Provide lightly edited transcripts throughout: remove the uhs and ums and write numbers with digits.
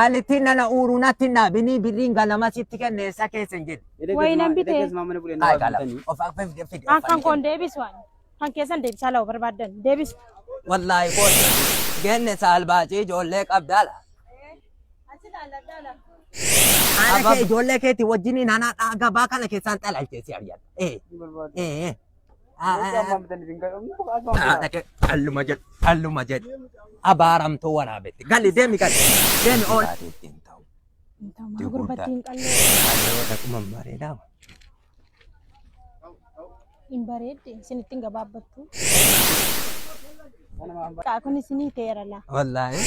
Qaalittiin nana uuruu natti hin dhaabinii birriin ganama sitti kenne eessa keessa hin jedhu. Wayi nan bite. Mana bulee Kaay qala. Of fidi fidi. An kan koon deebisu ani. Kan keessan deebisaa la'u barbaaddan deebisu. Wallaahi koon genne saalbaacii ijoollee qabdaala. Haadha kee ijoollee keetii wajjiniin anaa gabaa kana keessaan xalalchee si ari'adha. Ee ee. Haadha kee alluma jedhu alluma jedhu abaaramtuu waraabetti gali deemi gali deemi ool. Maa gurbattiin qalloo. Dhaquma bareedaa. Hin bareedde isinitti hin gabaabbattu. Kun isinii ta'eera laa. Wallaahi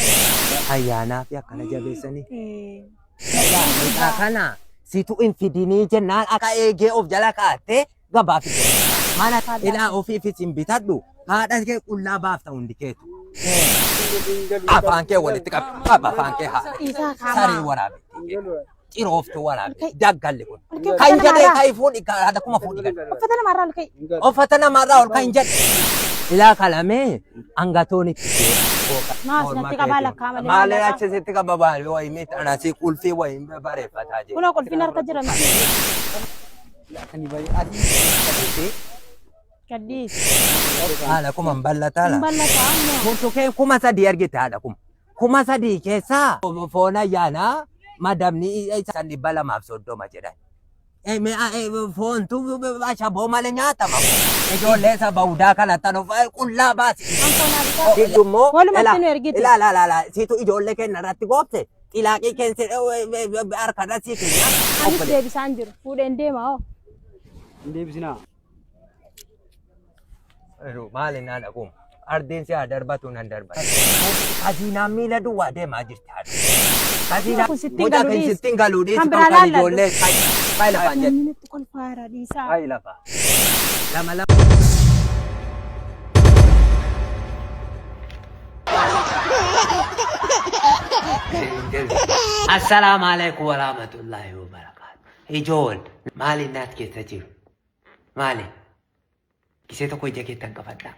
ayyaanaa fi akkana jabeessanii. Mucaa kana situ hin fidinii jennaan akka eegee of jala kaa'attee gabaa fidde. Mana ilaa ofiifis hin bitadhu haadha kee qullaa baafta hundi keetu. Afaan kee walitti qabi. Qaba afaan kee haadha. Isaa Saree kaamaa. waraabettii kee. Cirooftuu waraabee. Daggalli kun. Olka'e Kan uffata jedhee namaarraa. ka'i fuudhi haadha kuma fuudhi gadi. Uffata namaarraa ol ka'i. Uffata namaarraa ol kan jedhe. Ilaa kalamee angatoon itti Maa asirratti qabaa lakkaa malee. Maalee achisitti qaba baay'ee wayii miti anasii qulfii wayii bareeffataa jira. Kunoo qulfiin harka jira miti. Gadhiisi. Haadha kuma hin bal'ataa Hin laa. bal'ataa ammoo. Burtukeen 3000 argite haadha kuma. 3000 keessaa foon ayyaanaa madabni isaan 230 jedhan. Foontu ashaboo malee nyaatama. Ijoollee isa bawudaa kana tan of qullaa baasi. Kan foonaa bitaa. Diddu immoo Walumatti nu ergite. Ilaa ilaa ilaa siitu ijoollee keenya irratti goobse xilaaqii keessa harka irra sii keenya. Anis deebisaan jiru. Fuudheen deema hoo. Hin deebisinaa. Maali naa dhaqu? Ardiin si haa darbatu nan darbatu. Kaziinaan miila duwwaa deemaa jirti haadha. Kaziinaan Kun sittiin mucaa galuu kan dhiisi. sittiin galuu dhiisi Kan kan biraa kan laalladhu. ijoollee kayi lafaan jedhu. Namni natti kolfaara dhiisaa. Kayi lafaa. Lama lama. Assalaamu alaikum warahmatullahi wabarakatuh. Ijool maali naat keessa jiru? Maali? Gisee tokko ija keettan qabadhaa.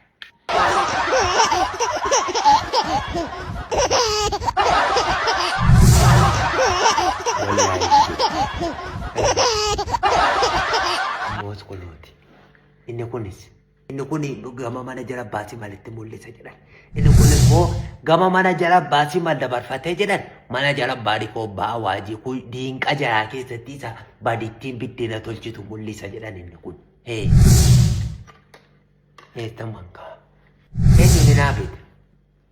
Wallaahi. Moos kunuuti. Inni kunis inni kun gama mana jala baasii malitti mul'isa jedhan. Inni kun immoo gama mana jala baasii mal dabarfatee jedhan mana jala baadii ba'aa waajii kun diinqa jaraa keessatti isa badittiin biddeena tolchitu mul'isa jedhan inni kun. Hee. Eessa mankaa? Eenyu ni naa bite?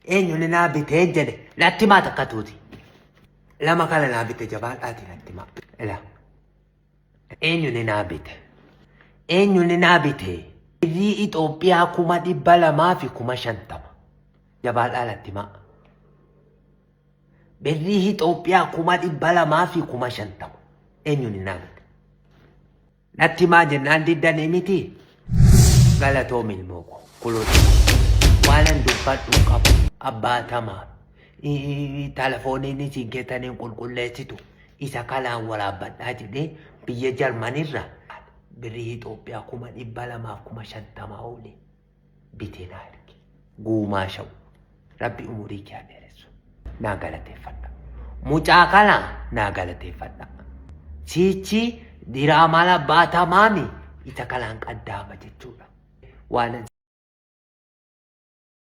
Eenyu ni naa bitee jedhe natti himaa takka tuuti. Lama kana naa bite jabaadhaati natti himaa. Ilaa. Eenyu ni naa bite? Eenyu ni naa bite? Birrii Itoophiyaa 250,000. Jabaadhaa natti himaa. Birrii Itoophiyaa 250,000. Eenyu ni naa bite? Natti himaa jennaan diddanii miti. Galatoomi ilmoo koo. Kulooti. Waanan dubbadhu qabu abbaa tamaa. Telefooniin isin keessaniin qulqulleessitu isa kanaan waraabbadhaa jedhee biyya Jarmanirra birrii Itoophiyaa 250,000 olii bitee naa erge. Guumaa sha'u. Rabbi umurii kee haa dheeressu. Naa galateeffadha. Mucaa kana naa galateeffadha. Siichi diraamaa abbaa tamaami isa kanaan qaddaama jechuudha. Waan